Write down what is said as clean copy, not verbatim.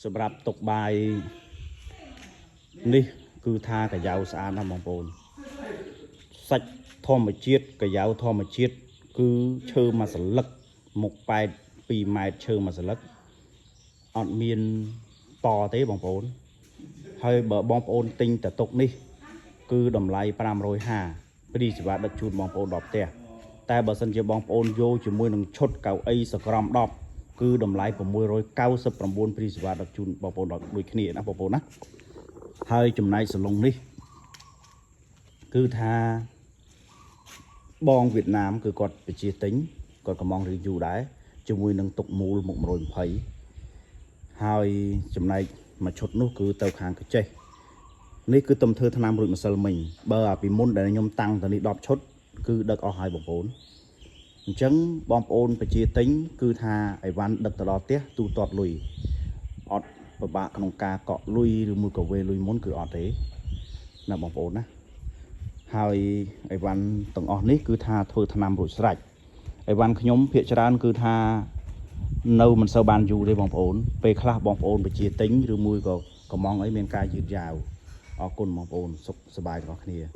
សម្រាប់តុបាយនេះគឺថាកាយ៉ៅស្អាតណាស់បងប្អូនសាច់ធម្មជាតិកាយ៉ៅធម្មជាតិគឺឈើមួយសន្លឹកមុខប៉ែត2ម៉ែត្រឈើមួយសន្លឹកអត់មានតទេបងប្អូន ហើយបើបងប្អូនទិញតតុកនេះ គឺតម្លៃ550ព្រីសេវាដឹកជូនបងប្អូនដល់ផ្ទះតែបើសិនជាបងប្អូនយកជាមួយនឹងឈុតកៅអីសក្រម10គឺតម្លៃ699ព្រីសេវាដឹកជូនបងប្អូនដល់ដូចគ្នាណាបងប្អូនណាហើយចំណែកសលុងនេះគឺថាបងវៀតណាមគឺគាត់បជាទិញគាត់កំងរៀងយូរដែរជាមួយនឹងទុកមូលមុខ120ហើយចំណែកមួយឈុតនោះគឺទៅខាងកចេះ នេះគឺទំធ្វើថ្នាំរួចម្សិលមិញបើអាពីមុនដែលខ្ញុំតាំងទៅនេះ10ឈុតគឺដឹកអស់ហើយបងប្អូនអញ្ចឹងបងប្អូនបជាទិញគឺថាអីវ៉ាន់ដឹកទៅដល់ផ្ទះទូទាត់លុយអត់ពិបាកក្នុងការកក់លុយឬមួយក៏វេលុយមុនគឺអត់ទេណាបងប្អូនណាហើយអីវ៉ាន់ទាំងអស់នេះគឺថាធ្វើថ្នាំរួចស្រេចអីវ៉ាន់ខ្ញុំភាគច្រើនគឺថានៅមិនសូវបានយូរទេបងប្អូនពេលខ្លះបងប្អូនបជាទិញឬមួយក៏កំងអីមានការយឺតយ៉ាវ អរគុណបងប្អូនសុខសប្បាយទាំងអស់គ្នា។